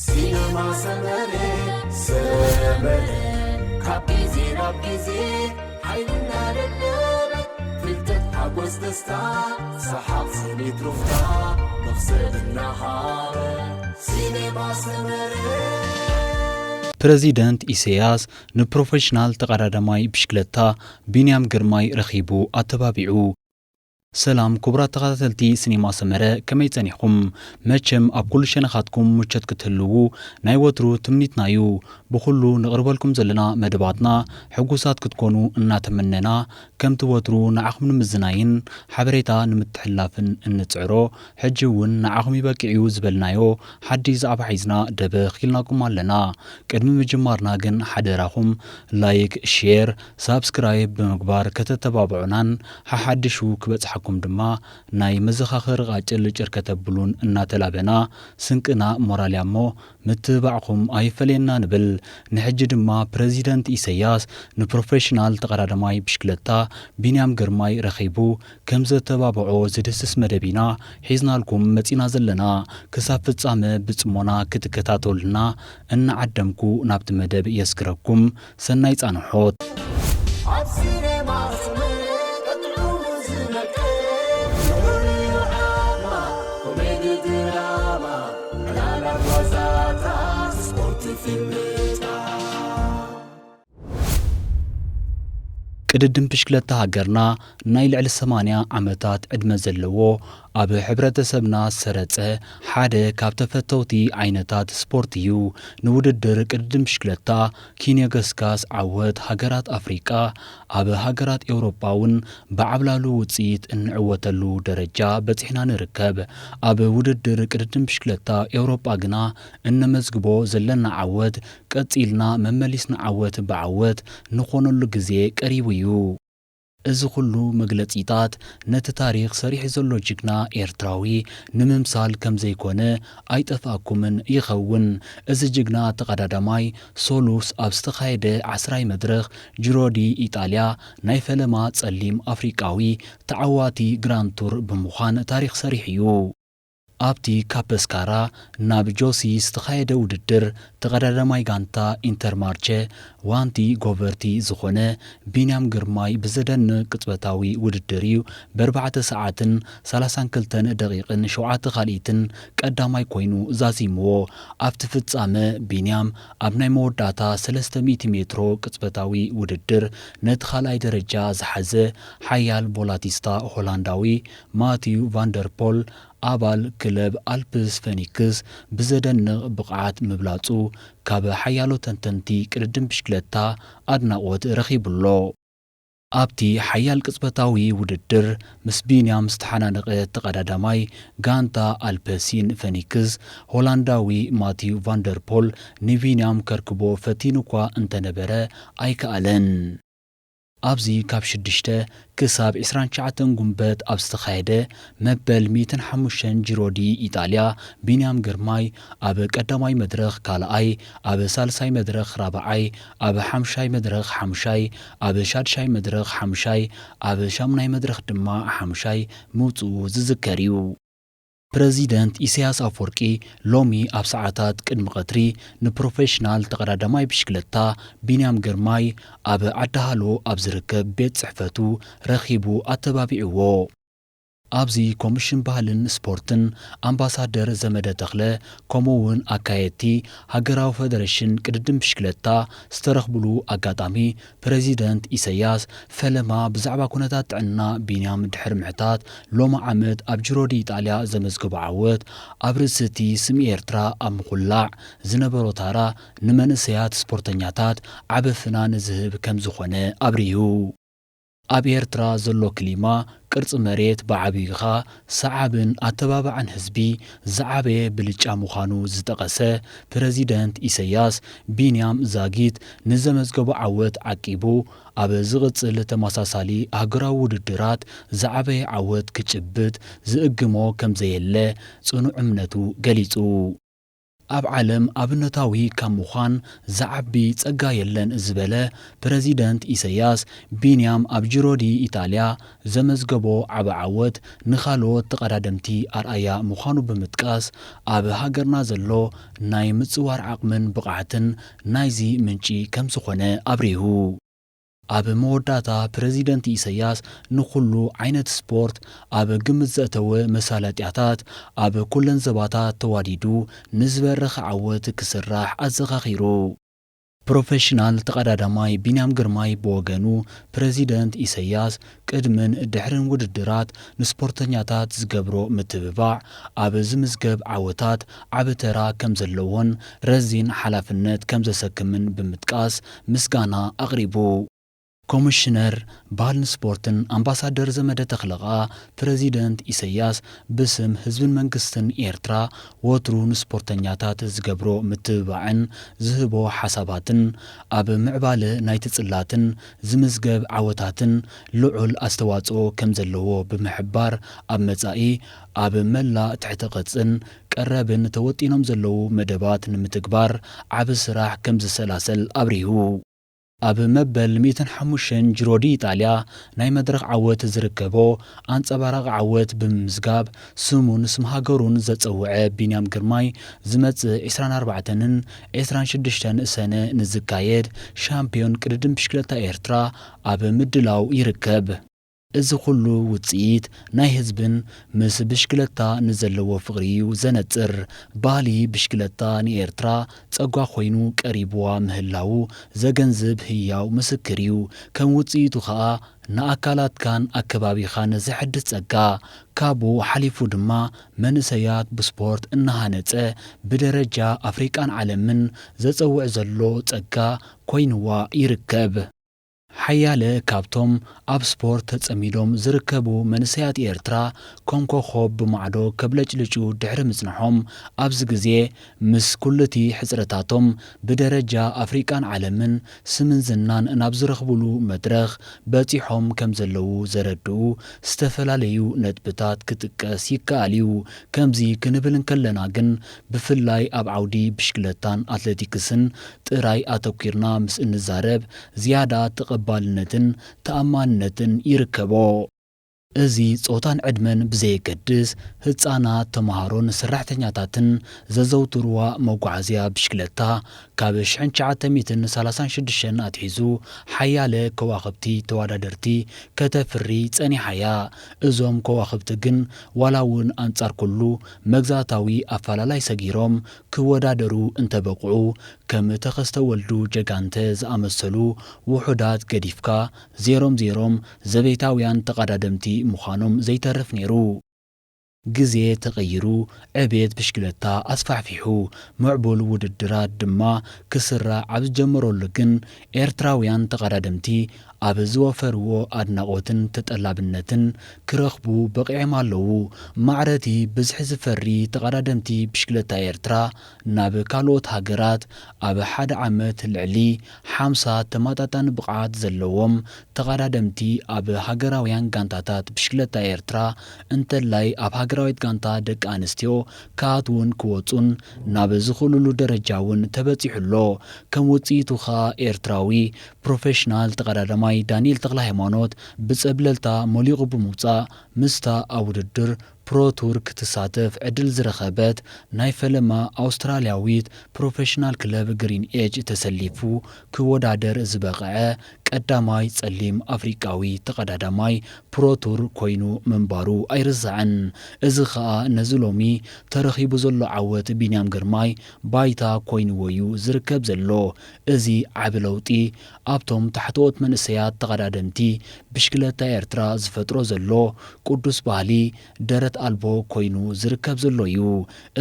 ሲነማ ሰመረ፣ ሰመረ፣ ካብ ግዜ ናብ ግዜ ሓይልና ደለበ፣ ፍልጠት ሓጎስ ደስታ፣ ሰሓቕ ስኒት ሩፍታ፣ ነፍሰ እናሃበ፣ ሲነማ ሰመረ። ፕረዚደንት ኢሰያስ ንፕሮፌሽናል ተቐዳዳማይ ብሽክለታ ቢንያም ግርማይ ረኺቡ ኣተባቢዑ። ሰላም ክቡራት ተኸታተልቲ ሲኔማ ሰመረ፣ ከመይ ጸኒሕኩም? መቸም ኣብ ኩሉ ሸነኻትኩም ምቾት ክትህልዉ ናይ ወትሩ ትምኒትና እዩ። ብኹሉ ነቕርበልኩም ዘለና መደባትና ሕጉሳት ክትኮኑ እናተመነና፣ ከምቲ ወትሩ ንዓኹም ንምዝናይን ሓበሬታ ንምትሕልላፍን እንጽዕሮ፣ ሕጂ እውን ንዓኹም ይበቅዕ እዩ ዝበልናዮ ሓድሽ ዛዕባ ሒዝና ደበኽ ኢልናኩም ኣለና። ቅድሚ ምጅማርና ግን ሓደራኹም ላይክ፣ ሼር፣ ሳብስክራይብ ብምግባር ከተተባብዑናን ሓሓድሹ ክበጽሓኩም ድማ ናይ መዘኻኸሪ ቃጭል ጭር ከተብሉን እናተላበና፣ ስንቅና ሞራል እያ እሞ ምትብባዕኩም ኣይፈለየና ንብል። ንሕጂ ድማ ፕረዚደንት ኢሰያስ ንፕሮፌሽናል ተቐዳዳማይ ብሽክለታ ቢንያም ግርማይ ረኺቡ ከም ዘተባብዖ ዝድህስስ መደብ ኢና ሒዝናልኩም መጺና ዘለና። ክሳብ ፍጻመ ብጽሞና ክትከታተሉና እናዓደምኩ ናብቲ መደብ የስግረኩም። ሰናይ ጻንሖት። ኣብ ሲኔማ ሰመረ ቀጥዑ ዝነቀ፣ ኮሜዲ ድራማ፣ ዕላላት ዋዛታት፣ ስፖርት ፊልምታት። ቅድድም ብሽክለታ ሃገርና ናይ ልዕሊ ሰማንያ ዓመታት ዕድመ ዘለዎ፣ ኣብ ሕብረተሰብና ዝሰረጸ ሓደ ካብ ተፈተውቲ ዓይነታት ስፖርት እዩ። ንውድድር ቅድድም ብሽክለታ ኪንዮገስጋስ ዓወት ሃገራት ኣፍሪቃ፣ ኣብ ሃገራት ኤውሮጳ እውን ብዓብላሉ ውጽኢት እንዕወተሉ ደረጃ በጺሕና ንርከብ። ኣብ ውድድር ቅድድም ብሽክለታ ኤውሮጳ ግና እነመዝግቦ ዘለና ዓወት ቀጺልና መመሊስና ዓወት ብዓወት ንኾነሉ ግዜ ቀሪቡ እዩ። እዚ ኩሉ መግለጺታት ነቲ ታሪኽ ሰሪሑ ዘሎ ጅግና ኤርትራዊ ንምምሳል ከም ዘይኮነ ኣይጠፍኣኩምን ይኸውን። እዚ ጅግና ተቐዳዳማይ ሶሉስ ኣብ ዝተኻየደ ዓስራይ መድረኽ ጂሮ ዲ ኢጣልያ ናይ ፈለማ ጸሊም ኣፍሪቃዊ ተዓዋቲ ግራንድ ቱር ብምዃን ታሪኽ ሰሪሑ እዩ። ኣብቲ ካብ ፐስካራ ናብ ጆሲ ዝተኻየደ ውድድር፣ ተቐዳዳማይ ጋንታ ኢንተርማርቸ ዋንቲ ጎቨርቲ ዝኾነ ቢንያም ግርማይ ብዘደንቕ ቅጽበታዊ ውድድር እዩ ብኣርባዕተ ሰዓትን ሰላሳን ክልተን ደቂቕን ሸውዓተ ካልኢትን ቀዳማይ ኮይኑ ዛዚምዎ። ኣብቲ ፍጻመ ቢንያም ኣብ ናይ መወዳእታ ሰለስተ ሚእቲ ሜትሮ ቅጽበታዊ ውድድር ነቲ ካልኣይ ደረጃ ዝሓዘ ሓያል ቮላቲስታ ሆላንዳዊ ማቲዩ ቫንደርፖል ኣባል ክለብ ኣልፕስ ፈኒክስ ብዘደንቕ ብቕዓት ምብላጹ ካብ ሓያሎ ተንተንቲ ቅድድም ብሽክለታ ኣድናቖት ረኺቡ'ሎ። ኣብቲ ሓያል ቅጽበታዊ ውድድር ምስ ቢንያም ዝተሓናነቐ ተቐዳዳማይ ጋንታ ኣልፐሲን ፈኒክስ ሆላንዳዊ ማቲዩ ቫንደርፖል ንቢንያም ከርክቦ ፈቲኑ እኳ እንተነበረ ኣይከኣለን። ኣብዚ ካብ ሽዱሽተ ክሳብ ዕስራን ትሽዓተን ጉንበት ኣብ ዝተኻየደ መበል ሚእትን ሓሙሽተን ጂሮ ዲ ኢጣልያ፣ ቢንያም ግርማይ ኣብ ቀዳማይ መድረኽ ካልኣይ፣ ኣብ ሳልሳይ መድረኽ ራብዓይ፣ ኣብ ሓምሻይ መድረኽ ሓምሻይ፣ ኣብ ሻድሻይ መድረኽ ሓምሻይ፣ ኣብ ሻምናይ መድረኽ ድማ ሓምሻይ ምውጽኡ ዝዝከር እዩ። ፕረዚደንት ኢሳያስ ኣፈወርቂ ሎሚ ኣብ ሰዓታት ቅድሚ ቀትሪ ንፕሮፌሽናል ተቐዳዳማይ ብሽክለታ ቢንያም ግርማይ ኣብ ዓዲ ሃሎ ኣብ ዝርከብ ቤት ጽሕፈቱ ረኺቡ ኣተባቢዕዎ። ኣብዚ ኮሚሽን ባህልን ስፖርትን ኣምባሳደር ዘመደ ተኽለ፣ ከምኡ እውን ኣካየድቲ ሃገራዊ ፈደረሽን ቅድድም ብሽክለታ ዝተረኽብሉ ኣጋጣሚ፣ ፕረዚደንት ኢሳያስ ፈለማ ብዛዕባ ኩነታት ጥዕና ቢንያም ድሕሪ ምሕታት፣ ሎሚ ዓመት ኣብ ጂሮ ዲ ኢጣልያ ዘመዝገቦ ዓወት፣ ኣብ ርእሲ እቲ ስም ኤርትራ ኣብ ምኹላዕ ዝነበሮ ታራ፣ ንመንእሰያት ስፖርተኛታት ዓቢ ፍናን ዝህብ ከም ዝኾነ ኣብሪሁ። ኣብ ኤርትራ ዘሎ ክሊማ፣ ቅርጺ መሬት ብዓቢኡ ኸኣ ሰዓብን ኣተባባዕን ህዝቢ ዝዓበየ ብልጫ ምዃኑ ዝጠቐሰ ፕረዚደንት ኢሳያስ፣ ቢንያም ዛጊት ንዘመዝገቦ ዓወት ዓቂቡ፣ ኣብ ዝቕጽል ተመሳሳሊ ኣህጉራዊ ውድድራት ዝዓበየ ዓወት ክጭብጥ ዝእግሞ ከም ዘየለ ጽኑዕ እምነቱ ገሊጹ። ኣብ ዓለም ኣብነታዊ ካብ ምዃን ዝዓቢ ጸጋ የለን ዝበለ ፕረዚደንት ኢሰያስ፣ ቢንያም ኣብ ጂሮ ዲ ኢጣልያ ዘመዝገቦ ዓቢ ዓወት ንኻልኦት ተቐዳደምቲ ኣርኣያ ምዃኑ ብምጥቃስ፣ ኣብ ሃገርና ዘሎ ናይ ምጽዋር ዓቕምን ብቕዓትን ናይዚ ምንጪ ከም ዝኾነ ኣብሪሁ። ኣብ መወዳእታ ፕረዚደንት ኢሰያስ ንኹሉ ዓይነት ስፖርት ኣብ ግምት ዘእተወ መሳለጥያታት ኣብ ኩለን ዘባታት ተዋዲዱ ንዝበረኸ ዓወት ክስራሕ ኣዘኻኺሩ። ፕሮፌሽናል ተቐዳዳማይ ቢንያም ግርማይ ብወገኑ፣ ፕረዚደንት ኢሰያስ ቅድምን ድሕርን ውድድራት ንስፖርተኛታት ዝገብሮ ምትብባዕ ኣብ ዝምዝገብ ዓወታት ዓቢ ተራ ከም ዘለዎን ረዚን ሓላፍነት ከም ዘሰክምን ብምጥቃስ ምስጋና ኣቕሪቡ። ኮሚሽነር ባህልን ስፖርትን ኣምባሳደር ዘመደ ተኽለ ከኣ፣ ፕረዚደንት ኢሰያስ ብስም ህዝብን መንግስትን ኤርትራ ወትሩ ንስፖርተኛታት ዝገብሮ ምትብባዕን ዝህቦ ሓሳባትን ኣብ ምዕባለ ናይቲ ጽላትን ዝምዝገብ ዓወታትን ልዑል ኣስተዋጽኦ ከም ዘለዎ ብምሕባር፣ ኣብ መጻኢ ኣብ መላእ ትሕተ ቅርጽን ቀረብን ተወጢኖም ዘለዉ መደባት ንምትግባር ዓቢ ስራሕ ከም ዝሰላሰል ኣብሪሁ። ኣብ መበል ሚእትን ሓሙሽተን ጅሮ ዲ ኢጣልያ ናይ መድረኽ ዓወት ዝርከቦ ኣንጸባራቒ ዓወት ብምምዝጋብ፣ ስሙን ስም ሃገሩን ዘጸውዐ ቢንያም ግርማይ፣ ዝመጽእ ዕስራን ኣርባዕተን ዕስራን ሽዱሽተን ሰነ ንዝካየድ ሻምፕዮን ቅድድም ብሽክለታ ኤርትራ ኣብ ምድላው ይርከብ። እዚ ኩሉ ውጽኢት ናይ ህዝብን ምስ ብሽክለታ ንዘለዎ ፍቕሪ እዩ ዘነጽር። ባህሊ ብሽክለታ ንኤርትራ ጸጋ ኮይኑ ቀሪብዋ ምህላዉ ዘገንዝብ ህያው ምስክር እዩ። ከም ውጽኢቱ ከኣ ንኣካላትካን ኣከባቢኻን ዘሐድስ ጸጋ፣ ካብኡ ሓሊፉ ድማ መንእሰያት ብስፖርት እናሃነጸ ብደረጃ ኣፍሪቃን ዓለምን ዘጸውዕ ዘሎ ጸጋ ኮይንዋ ይርከብ። ሓያለ ካብቶም ኣብ ስፖርት ተጸሚዶም ዝርከቡ መንእሰያት ኤርትራ፣ ከም ኮኾብ ብማዕዶ ከብለጭልጩ ድሕሪ ምጽንሖም፣ ኣብዚ ግዜ ምስ ኩሉቲ ሕጽረታቶም ብደረጃ ኣፍሪቃን ዓለምን ስምን ዝናን ናብ ዝረኽብሉ መድረኽ በጺሖም ከም ዘለዉ ዘረድኡ ዝተፈላለዩ ነጥብታት ክጥቀስ ይከኣል እዩ። ከምዚ ክንብል እንከለና ግን፣ ብፍላይ ኣብ ዓውዲ ብሽክለታን ኣትሌቲክስን ጥራይ ኣተኲርና ምስ እንዛረብ፣ ዝያዳ ተቐባልነትን ተኣማንነትን ይርከቦ። እዚ ጾታን ዕድመን ብዘየገድስ፣ ህጻናት፣ ተመሃሮን ሰራሕተኛታትን ዘዘውትርዋ መጓዓዝያ ብሽክለታ፣ ካብ ሽሕን ትሽዓተ ሚእትን ሰላሳን ሽዱሽተን ኣትሒዙ ሓያለ ከዋኽብቲ ተወዳደርቲ ከተፍሪ ጸኒሓ እያ። እዞም ከዋኽብቲ ግን፣ ዋላ እውን ኣንጻር ኩሉ መግዛእታዊ ኣፈላላይ ሰጊሮም ክወዳደሩ እንተበቕዑ፣ ከም ተኸስተ ወልዱ ጀጋንተ ዝኣመሰሉ ውሑዳት ገዲፍካ፣ ዜሮም ዜሮም ዘቤታውያን ተቐዳደምቲ ምዃኖም ዘይተርፍ ነይሩ። ግዜ ተቐይሩ፣ ዕቤት ብሽክለታ ኣስፋሕፊሑ፣ ምዕቡል ውድድራት ድማ ክስራዕ ኣብ ዝጀመረሉ ግን፣ ኤርትራውያን ተቐዳደምቲ ኣብ ዝወፈርዎ ኣድናቖትን ተጠላብነትን ክረኽቡ በቒዖም ኣለዉ። ማዕረቲ ብዝሒ ዝፈሪ ተቐዳደምቲ ብሽክለታ ኤርትራ ናብ ካልኦት ሃገራት፣ ኣብ ሓደ ዓመት ልዕሊ ሓምሳ ተመጣጣኒ ብቕዓት ዘለዎም ተቐዳደምቲ ኣብ ሃገራውያን ጋንታታት ብሽክለታ ኤርትራ፣ እንተላይ ኣብ ሃገራዊት ጋንታ ደቂ ኣንስትዮ ክኣትዉን ክወጹን ናብ ዝኽእሉሉ ደረጃ እውን ተበጺሑ ኣሎ። ከም ውጽኢቱ ኸኣ ኤርትራዊ ፕሮፌሽናል ተቐዳዳማይ ዳንኤል ተኽለሃይማኖት ብጸብለልታ መሊቑ ብምውጻእ፣ ምስታ ኣብ ውድድር ፕሮ ቱር ክትሳተፍ ዕድል ዝረኸበት ናይ ፈለማ ኣውስትራልያዊት ፕሮፌሽናል ክለብ ግሪን ኤጅ ተሰሊፉ ክወዳደር ዝበቕዐ ቀዳማይ ጸሊም ኣፍሪቃዊ ተቐዳዳማይ ፕሮ ቱር ኮይኑ ምንባሩ ኣይርሳዕን። እዚ ኸኣ ነዚ ሎሚ ተረኺቡ ዘሎ ዓወት ቢንያም ግርማይ ባይታ ኮይንዎ እዩ ዝርከብ ዘሎ። እዚ ዓቢ ለውጢ ኣብቶም ታሕተዎት መንእሰያት ተቐዳደምቲ ብሽክለታ ኤርትራ ዝፈጥሮ ዘሎ ቅዱስ ባህሊ ደረት ኣልቦ ኮይኑ ዝርከብ ዘሎ እዩ።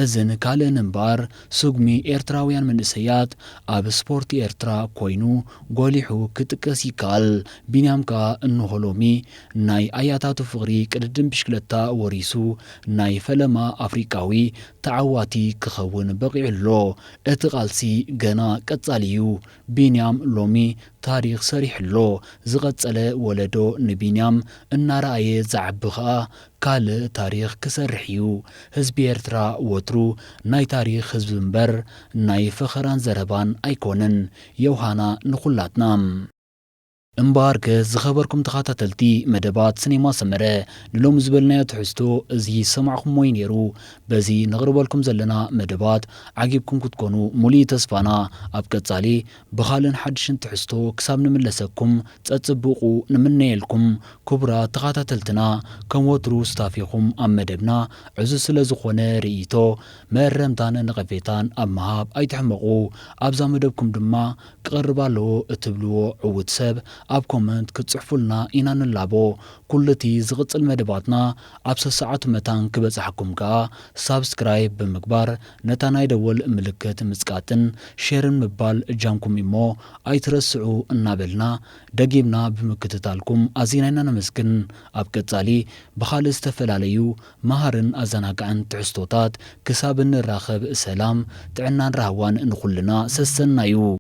እዝን ካልእን እምበኣር፣ ስጉሚ ኤርትራውያን መንእሰያት ኣብ ስፖርት ኤርትራ ኮይኑ ጎሊሑ ክጥቀስ ይከኣል። ቢንያም ከኣ እንሆ ሎሚ ናይ ኣያታቱ ፍቕሪ ቅድድም ብሽክለታ ወሪሱ፣ ናይ ፈለማ ኣፍሪቃዊ ተዓዋቲ ክኸውን በቒዑ ኣሎ። እቲ ቃልሲ ገና ቀጻሊ እዩ። ቢንያም ሎሚ ታሪኽ ሰሪሑ ኣሎ። ዝቐጸለ ወለዶ ንቢንያም እናረኣየ ዝዓቢ ኸኣ፣ ካልእ ታሪኽ ክሰርሕ እዩ። ህዝቢ ኤርትራ ወትሩ ናይ ታሪኽ ህዝቢ እምበር ናይ ፈኸራን ዘረባን ኣይኮነን። የውሃና ንኹላትና። እምበኣርከ ዝኸበርኩም ተኸታተልቲ መደባት ስኔማ ሰመረ፣ ንሎሚ ዝበልናዮ ትሕዝቶ እዚ ዝሰማዕኹምዎ እዩ ነይሩ። በዚ ነቕርበልኩም ዘለና መደባት ዓጊብኩም ክትኮኑ ሙሉእ ተስፋና። ኣብ ቀጻሊ ብኻልእን ሓድሽን ትሕዝቶ ክሳብ ንምለሰኩም ጸጽብቑ ንምነየልኩም። ክቡራት ተኸታተልትና፣ ከም ወትሩ ስታፊኹም ኣብ መደብና ዕዙዝ ስለ ዝኾነ ርእይቶ፣ መእረምታን ነቐፌታን ኣብ ምሃብ ኣይትሕመቑ። ኣብዛ መደብኩም ድማ ክቐርብ ኣለዎ እትብልዎ ዕዉት ሰብ ኣብ ኮመንት ክትጽሕፉልና ኢና ንላቦ። ኩሉ እቲ ዝቕጽል መደባትና ኣብ ሰሰዓቱ መታን ክበጽሓኩም ከኣ ሳብስክራይብ ብምግባር ነታ ናይ ደወል ምልክት ምጽቃጥን ሼርን ምባል እጃምኩም እሞ ኣይትረስዑ እናበልና ደጊምና ብምክትታልኩም ኣዚና ኢና ነመስግን። ኣብ ቀጻሊ ብኻልእ ዝተፈላለዩ መሃርን ኣዘናጋዕን ትሕዝቶታት ክሳብ እንራኸብ ሰላም ጥዕናን ራህዋን ንኹልና ሰሰናዩ።